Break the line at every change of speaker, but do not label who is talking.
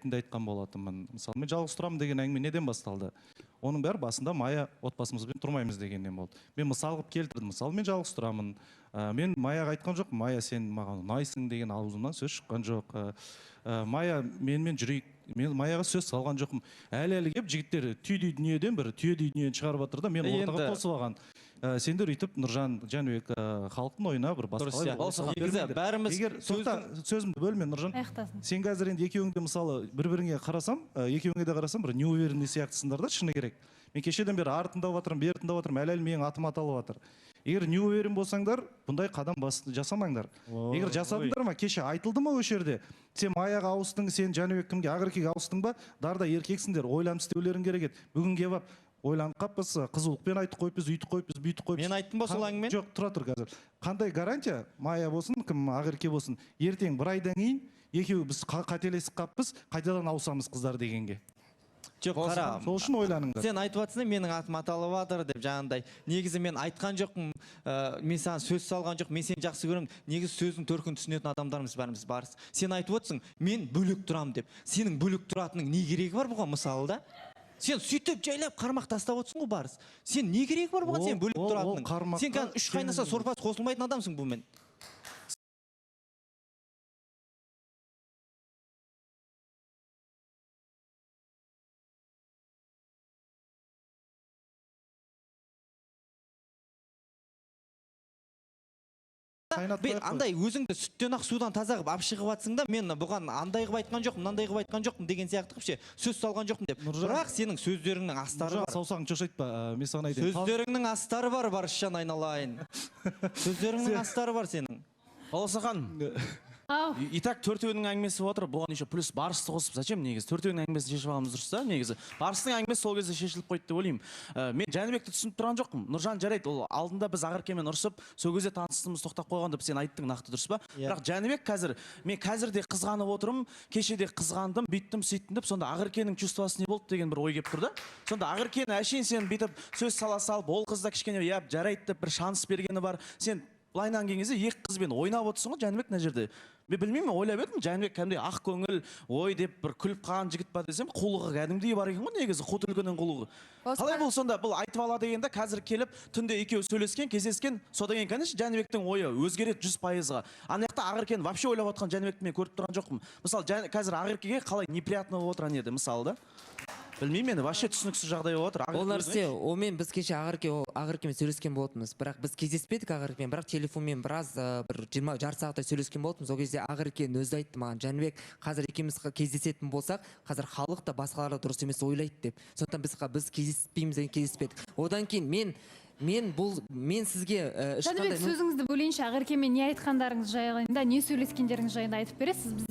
ретінде айтқан болатынмын. Мысалы, мен жалғыз тұрамын деген әңгіме неден басталды? Оның бәрі басында Майя отбасымызбен тұрмаймыз дегеннен болды. Мен мысал қылып келтірдім. Мысалы, мен жалғыз тұрамын. Мен Маяға айтқан жоқпын, Майя, сен маған ұнайсың деген аузымнан сөз шыққан жоқ. Майя, менімен жүрейік. Мен Маяға сөз салған жоқпын. Әлі келіп жігіттер түйдей дүниеден бір түйедей дүниені шығарып жатыр да, мен ортаға қосып алған. Сендер өйтіп Нұржан, Жәнібек, халықтың ойына бір басқалай
Негізі бәріміз
егер тоқта, сөзімді бөлме, Нұржан.
Аяқтасын.
Сен қазір енді екеуің де, мысалы, бір-біріңе қарасам, екеуіңе де қарасам, бір неуверенный сияқтысыңдар да, шыны керек. Мен кешеден бері ары тыңдап жатырмын, бері тыңдап жатырмын, әлі менің атым аталып жатыр. Егер неуверен болсаңдар, бұндай қадам жасамаңдар. Егер жасадыңдар ма, кеше айтылды ма осы жерде? Сен Маяға ауыстың, сен Жәнібек кімге, Ақеркеге ауыстың ба? Дарда еркексіңдер, ойланып істеулерің керек еді. Бүгін келіп алып, ойланып қалыппыз, қызулықпен айтып қойыппыз, үйтіп қойыппыз, бүйтіп қойыппыз.
Мен айттым ба сол әңгімені?
Жоқ, тұра тұр қазір. Қандай гарантия, Майя болсын, кім, Ақерке болсын, ертең бір айдан кейін екеуі біз қателесіп қалыппыз, қайтадан ауысамыз қыздар дегенге.
Жоқ, қара.
Сол үшін ойланыңдар.
Сен айтып жатырсың, менің атым аталып жатыр деп жаңағындай. Негізі мен айтқан жоқпын, мен саған сөз салған жоқ, мен сені жақсы көремін. Негізі сөздің төркінін түсінетін адамдармыз бәріміз, барыс. Сен айтып отырсың, мен бөлек тұрамын деп. Сенің бөлек тұратының не керегі бар бұған, мысалы да? Сен сөйтіп жайлап қармақ тастап отырсың ғой, барыс. Сен не керегі бар бұған, сен бөлек тұратының? Сен қазір үш қайнаса сорпасы қосылмайтын адамсың бұнымен. Мен андай өзіңді сүттен ақ, судан таза қылып алып шығып жатсың да, мен бұған андай қылып айтқан жоқпын, мынандай қылып айтқан жоқпын деген сияқты қылып ше, сөз салған жоқпын деп. Бірақ сенің сөздеріңнің астары бар.
Саусағың шошайтпа, мен саған айтайын.
Сөздеріңнің астары бар, Барысжан айналайын. Сөздеріңнің астары бар сенің.
Баласахан. И так төртеуінің әңгімесі болып отыр, бұған еще плюс Барысты қосып, зачем негізі? Төртеуінің әңгімесін шешіп алғанымыз дұрыс та негізі. Барыстың әңгімесі сол кезде шешіліп қойды деп ойлаймын. Мен Жәнібекті түсініп тұрған жоқпын. Нұржан жарайды, ол алдында біз Ақеркемен ұрысып, сол кезде таныстығымыз тоқтап қойған деп сен айттың, нақты дұрыс па? Бірақ Жәнібек қазір, мен қазір де қызғанып отырмын, кеше де қызғандым, бүйттім, сөйттім деп, сонда Ақеркенің чувствосы не болды деген бір ой келіп тұр да. Сонда Ақеркені әшейін сен бүйтіп сөз сала салып, ол қыз да кішкене иә жарайды деп бір шанс бергені бар. Сен былайынан келген кезде екі қызбен ойнап отырсың ғой Жәнібек мына жерде. Мен білмеймін, ойлап едім Жәнібек кәдімгідей ақ көңіл, ой деп бір күліп қалған жігіт па десем, қулығы кәдімгідей бар екен ғой негізі, қу түлкінің қулығы. Қалай бұл сонда, бұл айтып алады дегенде қазір келіп түнде екеуі сөйлескен, кездескен, содан кейін конечно Жәнібектің ойы өзгереді 100%-ға. Ана жақта Ақеркені вообще ойлап отқан Жәнібекті мен көріп тұрған жоқпын. Мысалы, қазір Ақеркеге қалай неприятно болып отыр ана еді мысалы да. Білмеймін енді, вообще түсініксіз жағдай болып отыр.
Ол нәрсе, онымен біз кеше Ақеркемен сөйлескен болатынбыз. Бірақ біз кездеспедік Ақеркемен, бірақ телефонмен біраз, бір жиырма жарты сағаттай сөйлескен болатынбыз. Ол кезде Ақеркенің өзі айтты маған, Жәнібек, қазір екеуміз кездесетін болсақ, қазір халық та басқалар да дұрыс емес ойлайды деп. Сондықтан біз кездеспейміз деген кездеспедік. Одан кейін мен сізге, ешқандай
Жәнібек, сөзіңізді бөлейінші, Ақеркемен не айтқандарыңыз жайында, не сөйлескендеріңіз жайында айтып бересіз. Бізде